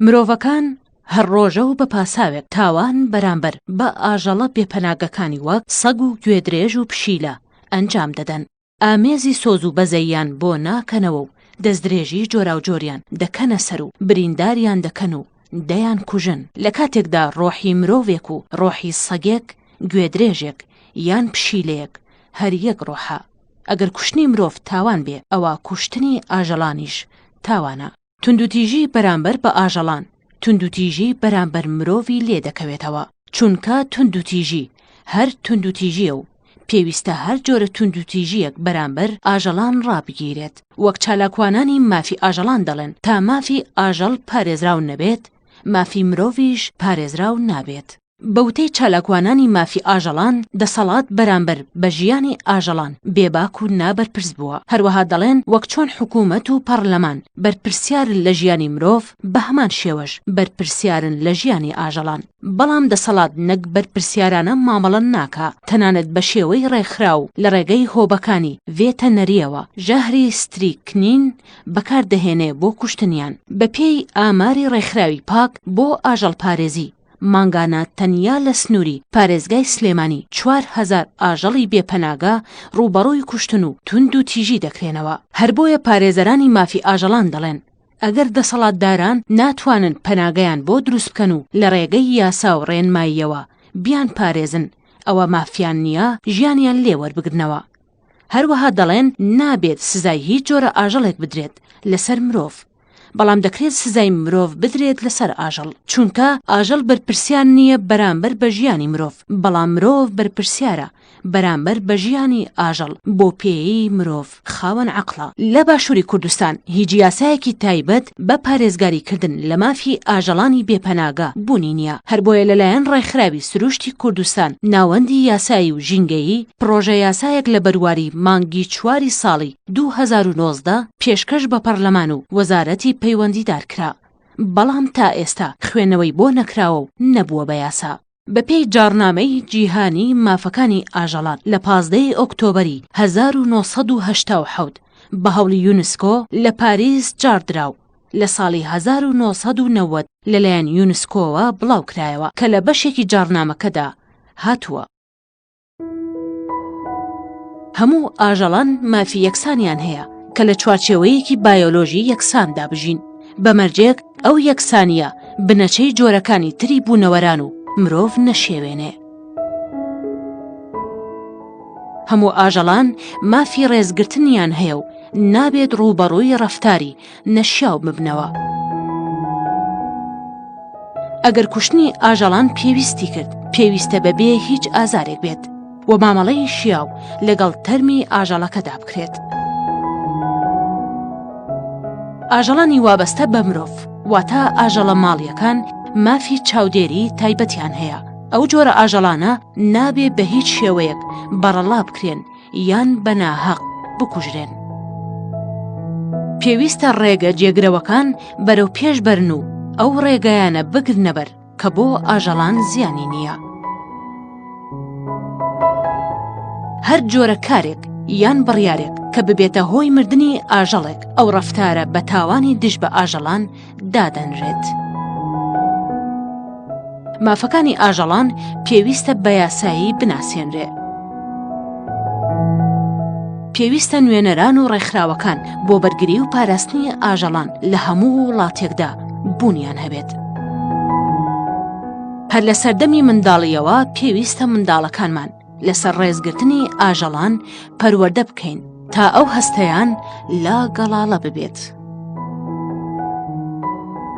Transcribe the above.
مرۆڤەکان هەر ڕۆژە و بە پاساوێک تاوان بەرامبەر بە ئاژەڵە بێپەناگەکانی وەک سەگ و گوێدرێژ و پشیلە ئەنجام دەدەن. ئامێزی سۆز و بەزەییان بۆ ناکەنەوە و دەستدرێژی جۆراوجۆریان دەکەنە سەر و برینداریان دەکەن و دەیانکوژن، لە کاتێکدا ڕۆحی مرۆڤێک و ڕۆحی سەگێک، گوێدرێژێک، یان پشیلەیەک هەر یەک ڕۆحە. ئەگەر کوشتنی مرۆڤ تاوان بێ، ئەوا کوشتنی ئاژەڵانیش تاوانە. توندوتیژی بەرامبەر بە ئاژەڵان، توندوتیژی بەرامبەر مرۆڤی لێ دەکەوێتەوە، چونکە توندوتیژی هەر توندوتیژییە و پێویستە هەر جۆرە توندوتیژییەک بەرامبەر ئاژەڵان ڕابگیرێت. وەک چالاکوانانی مافی ئاژەڵان دەڵێن، تا مافی ئاژەڵ پارێزراو نەبێت، مافی مرۆڤیش پارێزراو نابێت. بە وتەی چالاکوانانی مافی ئاژەڵان، دەسەڵات بەرامبەر بە ژیانی ئاژەڵان بێباک و نابەرپرس بووە، هەروەها دەڵێن وەک چۆن حکوومەت و پەڕلەمان بەرپرسیارن لە ژیانی مرۆڤ، بە هەمان شێوەش بەرپرسیارن لە ژیانی ئاژەڵان، بەڵام دەسەڵات نەک بەرپرسیارانە مامەڵە ناکا، تەنانەت بە شێوەی ڕێکخراو لە ڕێگەی هۆبەکانی ڤێتەنەرییەوە ژەهری ستریکنین بەکار دەهێنێ بۆ کوشتنیان. بەپێی ئاماری ڕێکخراوی پاک بۆ ئاژەڵپارێزی، مانگانە تەنیا لە سنووری پارێزگای سلێمانی 4000 ئاژەڵی بێ پەناگە ڕووبەڕووی کوشتن و توندوتیژی دەکرێنەوە. هەر بۆیە پارێزەرانی مافی ئاژەڵان دەڵێن، ئەگەر دەسەڵاتداران ناتوانن پەناگەیان بۆ دروست بکەن و لە ڕێگەی یاسا و ڕێنماییەوە بیانپارێزن، ئەوە مافیان نییە ژیانیان لێ وەربگرنەوە. هەروەها دەڵێن نابێت سزای هیچ جۆرە ئاژەڵێک بدرێت لەسەر مرۆڤ. بەڵام دەکرێت سزای مرۆڤ بدرێت لەسەر ئاژەڵ، چونکە ئاژەڵ بەرپرسیار نییە بەرامبەر بە ژیانی مرۆڤ، بەڵام مرۆڤ بەرپرسیارە بەرامبەر بە ژیانی ئاژەڵ، بۆ پێیەی مرۆڤ خاوەن عەقڵە. لە باشووری کوردستان هیچ یاسایەکی تایبەت بە پارێزگاری کردن لە مافی ئاژەڵانی بێ پەناگە بوونی نییە، هەر بۆیە لەلایەن ڕێکخراوی سروشتی کوردستان، ناوەندی یاسایی و ژینگەیی، پڕۆژە یاسایەک لە بەرواری مانگی چواری ساڵی 2019 پێشکەش بە پەڕلەمان و وەزارەتی پەیوەندیدار کرا، بەڵام تا ئێستا خوێندنەوەی بۆ نەکراوە و نەبووە بە یاسا. بەپێی جاڕنامەی جیهانی مافەکانی ئاژەڵان لە 15 ی ئۆکتۆبەری 1987 بە هەوڵی یونسکۆ لە پاریس جاڕدرا و لە ساڵی 1990 لەلایەن یونسکۆوە بڵاوکرایەوە کە لە بەشێکی جاڕنامەکەدا هاتووە. هەموو ئاژەڵان مافی یەکسانیان هەیە کە لە چوارچێوەیەکی بایۆلۆژی یەکساندا بژین، بە مەرجێک ئەو یەکسانییە بنەچەی جۆرەکانی تری بوونەوەران و مرۆڤ نەشێوێنێ. هەموو ئاژەڵان مافی ڕێزگرتنیان هەیە و نابێت ڕووبەڕووی ڕەفتاری نەشیاو ببنەوە. ئەگەر کوشتنی ئاژەڵان پێویستی کرد، پێویستە بەبێ هیچ ئازارێک بێت و مامەڵەی شیاو لەگەڵ تەرمی ئاژەڵەکەدا بکرێت. ئاژەڵانی وابەستە بە مرۆڤ، واتە ئاژەڵە ماڵییەکان مافی چاودێری تایبەتیان هەیە. ئەو جۆرە ئاژەڵانە نابێ بە هیچ شێوەیەک بەڕەڵا بکرێن یان بە ناهەق بکوژرێن. پێویستە ڕێگە جێگرەوەکان بەرەو پێش بەرن و ئەو ڕێگایانە بگرنەبەر کە بۆ ئاژەڵان زیانی نییە. هەر جۆرە کارێک یان بڕیارێک کە ببێتە هۆی مردنی ئاژەڵێک ئەو ڕەفتارە بە تاوانی دژ بە ئاژەڵان دادەنرێت. مافەکانی ئاژەڵان پێویستە بە یاسایی بناسێنرێ. پێویستە نوێنەران و ڕێکخراوەکان بۆ بەرگری و پاراستنی ئاژەڵان لە هەموو وڵاتێکدا بوونیان هەبێت. هەر لە سەردەمی منداڵیەوە پێویستە منداڵەکانمان لەسەر ڕێزگرتنی ئاژەڵان پەروەردە بکەین تا ئەو هەستەیان لا گەڵاڵە ببێت.